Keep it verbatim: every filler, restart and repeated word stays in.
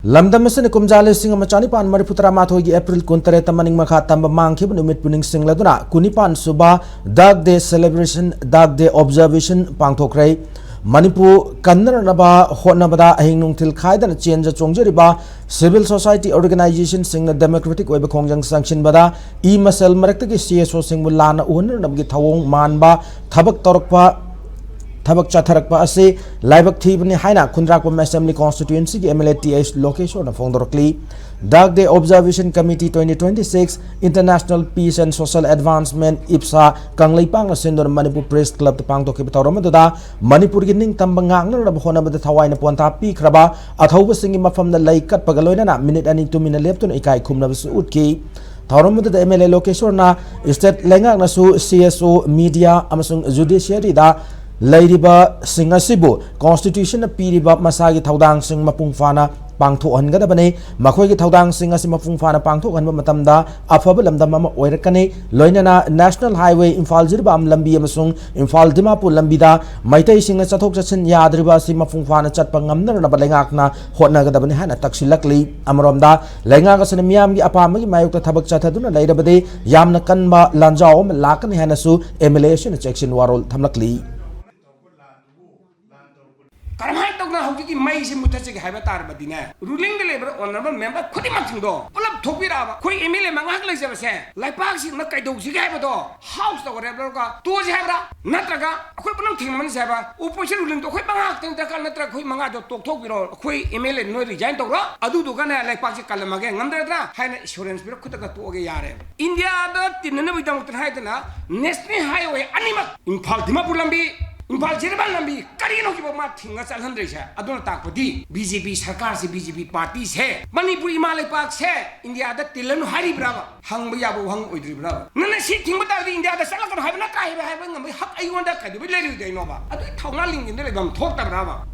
ꯂꯝꯗꯝ ꯑꯁꯤꯅ ꯀꯨꯝꯖꯥ ꯂꯤꯁꯤꯡ ꯑꯃ ꯆꯅꯤꯄꯥꯟ ꯃꯔꯤꯐꯨ ꯇꯔꯥ ꯃꯥꯊꯣꯏꯒꯤ ꯑꯦꯄ꯭ꯔꯤꯜ ꯀꯨꯟꯇꯔꯦꯠꯇ ꯃꯅꯤꯡ ꯃꯈꯥ ꯇꯝꯕ ꯃꯥꯡꯈꯤꯕ ꯅꯨꯃꯤꯠꯄꯨ ꯅꯤꯡꯁꯤꯡꯂꯗꯨꯅ ꯀꯨꯟꯅꯤꯄꯥꯟ ꯁꯨꯕ Dog Day Celebration, Dog Day Observation ꯄꯥꯡꯊꯣꯛꯈ꯭ꯔꯦ꯫ Manipur ꯀꯟꯅꯅꯕ ꯍꯣꯠꯅꯕꯗ ꯑꯍꯤꯡ ꯅꯨꯡꯊꯤꯜ ꯈꯥꯏꯗꯅ ꯆꯦꯟꯖ ꯆꯣꯡꯖꯔꯤꯕ civil society organizationꯁꯤꯡꯅ democratic ꯑꯣꯏꯕ ꯈꯣꯡꯖꯪ ꯆꯪꯁꯤꯟꯕꯗ ꯏ ꯃꯁꯦꯜ ꯃꯔꯛꯇꯒꯤ CSOꯁꯤꯡꯕꯨ ꯂꯥꯟꯅ ꯎꯍꯟꯅꯅꯕꯒꯤ ꯊꯧꯑꯣꯡ ꯃꯥꯟꯕ ꯊꯕꯛ ꯇꯧꯔꯛꯄ, ꯊꯕꯛ ꯆꯠꯊꯔꯛꯄ ꯑꯁꯤ ꯂꯥꯏꯕꯛ ꯊꯤꯕꯅꯤ ꯍꯥꯏꯅ ꯈꯨꯟꯗ꯭ꯔꯥꯛꯄꯝ Assembly Constituencyꯒꯤ MLA Th Lokeshwarꯅ ꯐꯣꯡꯗꯣꯔꯛꯂꯤ꯫ Dog Day Observation Committee twenty twenty-six International Peace and Social Advancement, IPSA, ꯀꯪꯂꯩꯄꯥꯛꯅ ꯁꯤꯟꯗꯨꯅ ꯃꯅꯤꯄꯨꯔ Press Clubꯇ ꯄꯥꯡꯊꯣꯛꯈꯤꯕ ꯊꯧꯔꯝ ꯑꯗꯨꯗ ꯃꯅꯤꯄꯨꯔꯒꯤ ꯅꯤꯡꯇꯝꯕ ꯉꯥꯛꯅꯅꯕ ꯍꯣꯠꯅꯕꯗ ꯊꯋꯥꯏꯅ ꯄꯣꯟꯊꯥ ꯄꯤꯈ꯭ꯔꯕ ꯑꯊꯧꯕꯁꯤꯡꯒꯤ ꯃꯐꯝꯗ ꯂꯩ ꯀꯠꯄꯒ ꯂꯣꯏꯅꯅ ꯃꯤꯅꯤꯠ ꯑꯅꯤ ꯇꯨꯃꯤꯟꯅ ꯂꯦꯞꯇꯨꯅ ꯏꯀꯥꯏ ꯈꯨꯝꯅꯕꯁꯨ ꯎꯠꯈꯤ꯫ ꯊꯧꯔꯝ ꯑꯗꯨꯗ MLA ꯂꯣꯀꯦꯁꯣꯔꯅ state ꯂꯩꯉꯥꯛꯅꯁꯨ CSO, media ꯑꯃꯁꯨꯡ judiciaryꯗ ꯂꯩꯔꯤꯕꯁꯤꯡ ꯑꯁꯤꯕꯨ Constitutionꯅ ꯄꯤꯔꯤꯕ ꯃꯁꯥꯒꯤ ꯊꯧꯗꯥꯡꯁꯤꯡ ꯃꯄꯨꯡ ꯐꯥꯅ ꯄꯥꯡꯊꯣꯛꯍꯟꯒꯗꯕꯅꯤ꯫ ꯃꯈꯣꯏꯒꯤ ꯊꯧꯗꯥꯡꯁꯤꯡ ꯑꯁꯤ ꯃꯄꯨꯡ ꯐꯥꯅ ꯄꯥꯡꯊꯣꯛꯍꯟꯕ ꯃꯇꯝꯗ ꯑꯐꯕ ꯂꯝꯗꯝ ꯑꯃ ꯑꯣꯏꯔꯛꯀꯅꯤ꯫ ꯂꯣꯏꯅꯅ National Highway ꯏꯝꯐꯥꯜ ꯖꯤꯔꯤꯕꯥꯝ ꯂꯝꯕꯤ ꯑꯃꯁꯨꯡ ꯏꯝꯐꯥꯜ ꯗꯤꯃꯥꯄꯨꯔ ꯂꯝꯕꯤꯗ ꯃꯩꯇꯩꯁꯤꯡꯅ ꯆꯠꯊꯣꯛ ꯆꯠꯁꯤꯟ ꯌꯥꯗ꯭ꯔꯤꯕ ꯑꯁꯤ ꯃꯄꯨꯡ ꯐꯥꯅ ꯆꯠꯄ ꯉꯝꯅꯅꯕ ꯂꯩꯉꯥꯛꯅ ꯍꯣꯠꯅꯒꯗꯕꯅꯤ ꯍꯥꯏꯅ ꯇꯛꯁꯤꯜꯂꯛꯂꯤ꯫ ꯑꯃꯔꯣꯝꯗ, ꯂꯩꯉꯥꯛ ꯑꯁꯤꯅ ꯃꯤꯌꯥꯝꯒꯤ ꯑꯄꯥꯝꯕꯒꯤ ꯃꯥꯌꯣꯛꯇ ꯊꯕꯛ ꯆꯠꯊꯗꯨꯅ ꯂꯩꯔꯕꯗꯤ ꯌꯥꯝꯅ ꯀꯟꯕ ꯂꯥꯟꯖꯥꯎ ꯑꯃ ꯂꯥꯛꯀꯅꯤ ꯍꯥꯏꯅꯁꯨ MLA ꯑꯁꯤꯅ ꯆꯦꯛꯁꯤꯟ ꯋꯥꯔꯣꯜ ꯊꯝꯂꯛꯂꯤ꯫ ꯀꯔꯝꯍꯥꯏꯅ ꯇꯧꯗꯅ ꯍꯧꯖꯤꯛꯀꯤ ꯃꯩꯁꯤ ꯃꯨꯊꯠꯆꯒꯦ ꯍꯥꯏꯕ ꯇꯥꯔꯕꯗꯤꯅꯦ, rulingꯗ ꯂꯩꯕ honourable member ꯈꯨꯗꯤꯡꯃꯛꯁꯤꯡꯗꯣ ꯄꯨꯂꯞ ꯊꯣꯛꯄꯤꯔꯛꯑꯕ꯫ ꯑꯩꯈꯣꯏ MLA ꯃꯉꯥ ꯂꯩꯖꯕꯁꯦ ꯂꯩꯄꯥꯛꯁꯤꯅ ꯀꯩꯗꯧꯁꯤꯒꯦ ꯍꯥꯏꯕꯗꯣ Houseꯇ whatever ꯇꯧꯔꯒ ꯇꯣꯛꯑꯁꯤ ꯍꯥꯏꯕ꯭ꯔꯥ, ꯅꯠꯇ꯭ꯔꯒ ꯑꯩꯈꯣꯏ ꯄꯨꯝꯅꯃꯛ ꯊꯦꯡꯅꯃꯤꯟꯅꯁꯤ ꯍꯥꯏꯕ꯭ꯔꯥ? Opposition rulingꯗꯣ ꯑꯩꯈꯣꯏ ꯃꯉꯥ ꯈꯛꯇꯪ ꯗꯔꯀꯥꯔ ꯅꯠꯇ꯭ꯔꯒ ꯑꯩꯈꯣꯏ ꯃꯉꯥꯗꯣ ꯇꯣꯛꯊꯣꯛꯄꯤꯔꯣ, ꯑꯩꯈꯣꯏ MLA ꯅꯣꯏ resign ꯇꯧꯔꯣ, ꯑꯗꯨꯗꯨꯒꯅꯦ ꯂꯩꯄꯥꯛꯁꯦ ꯀꯜꯂꯝꯃꯒꯦ, ꯉꯝꯗ꯭ꯔꯗ꯭ꯔꯥ ꯍꯥꯏꯅ assurance ꯄꯤꯔꯣ, ꯈꯨꯗꯛꯇ ꯇꯣꯛꯑꯒꯦ ꯌꯥꯔꯦ꯫ ꯏꯟꯗꯤꯌꯥꯗ ꯇꯤꯟꯅꯅꯕꯒꯤꯗꯃꯛꯇ ꯍꯥꯏꯗꯅ National Highway ꯑꯅꯤꯃꯛ, ꯏꯝꯐꯥꯜ ꯗꯤꯃꯥꯄꯨꯔ ꯂꯝꯕꯤ, ꯏꯝꯐꯥꯜ ꯖꯤꯔꯤꯕꯥꯝ ꯂꯝꯕꯤ, ꯀꯔꯤꯒꯤꯅꯣ ꯍꯧꯖꯤꯛꯐꯥꯎ ꯃꯥ ꯊꯤꯡꯉ ꯆꯠꯍꯟꯗ꯭ꯔꯤꯁꯦ? ꯑꯗꯨꯅ ꯇꯥꯛꯄꯗꯤ BJP ꯁꯔꯀꯥꯔꯁꯤ, BJP partyꯁꯦ, ꯃꯅꯤꯄꯨꯔ ꯏꯃꯥ ꯂꯩꯄꯥꯛꯁꯦ ꯏꯟꯗꯤꯌꯥꯗ ꯇꯤꯜꯂꯅꯨ ꯍꯥꯏꯔꯤꯕ꯭ꯔꯥꯕ? ꯍꯪꯕ ꯌꯥꯕ ꯋꯥꯍꯪ ꯑꯣꯏꯗ꯭ꯔꯤꯕ꯭ꯔꯥꯕ? ꯅꯪꯅ ꯁꯤ ꯊꯤꯡꯕ ꯇꯥꯔꯗꯤ ꯏꯟꯗꯤꯌꯥꯗ ꯆꯠꯂꯛꯀꯅꯨ ꯍꯥꯏꯕ ꯅꯠꯇ꯭ꯔꯥ ꯍꯥꯏꯕ, ꯍꯥꯏꯕ ꯉꯝꯕꯒꯤ ꯍꯛ ꯑꯩꯉꯣꯟꯗ ꯀꯩꯗꯧꯕꯩ ꯂꯩꯔꯣꯏꯗꯣꯏꯅꯣꯕ? ꯑꯗꯨꯒꯤ ꯊꯧꯅꯥ ꯂꯤꯡꯖꯦꯜꯗ ꯂꯩꯐꯝ ꯊꯣꯛꯇꯕ꯭ꯔꯥꯕ?